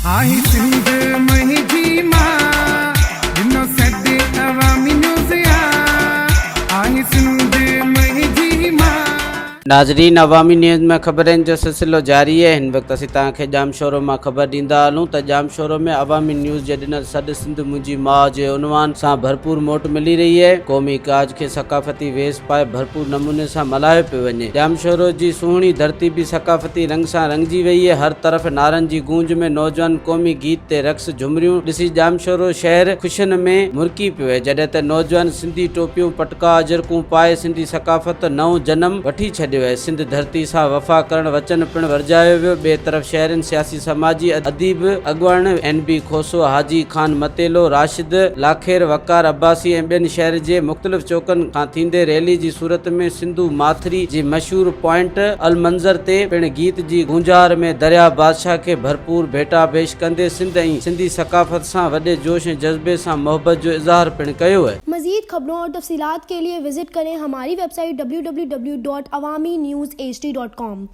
آهي سنڌ منهنجي مان، ڏنو سڏ عوامي نيوز آ، آهي سنڌ منهنجي مان. ناظرين عوامي نيوز ۾ خبرن جو سلسلو جاري آهي هن وقت اسين توهان کي ڄامشورو مان خبر ڏيندا هلون ته ڄامشورو ۾ عوامي نيوز جي ڏنل سڏ سنڌ منهنجي ماء جي عنوان سان ڀرپور موٽ ملي رهي آهي قومي ڪاز کي ثقافتي ويس پائي ڀرپور نموني سان ملهايو پيو وڃي. ڄامشورو جي سهڻي ڌرتي به ثقافتي رنگ سان رڱجي ويئي. هر طرف نعرن جي گونج ۾ نوجوان قومي گيت تي رقص جهمريون ڏسي ڄامشورو شهر خوشين ۾ مرڪي پيو آهي. جڏهن ته نوجوان سنڌي ٽوپيون، پٽڪا، اجرڪون پائي سنڌي ثقافت نئون جنم وٺي ڇڏيو آهي. سنڌ ڌرتي سان وفا ڪرڻ وچن پڻ ورجايو ويو. ٻئي طرف شهرين، سياسي سماجي اديب اڳواڻ اين بي کوسو، حاجي خان متيلو، راشد لاکير، وقار عباسي ۽ ٻين شهر جي مختلف چوڪن کان ٿيندي ريلي جي صورت ۾ سنڌو ماٿري جي مشهور پوائنٽ المنظر تي پڻ گيت جي گونجار ۾ درياء بادشاهه کي ڀرپور ڀيٽا پيش ڪندي سنڌ ۽ سنڌي ثقافت سان وڏي جوش ۽ جذبي سان محبت جو اظهار پڻ ڪيو. مزيد خبرون اور تفصيلات کے لئے وزٽ ڪرين ھماري website W W W dot Awami news H D dot com.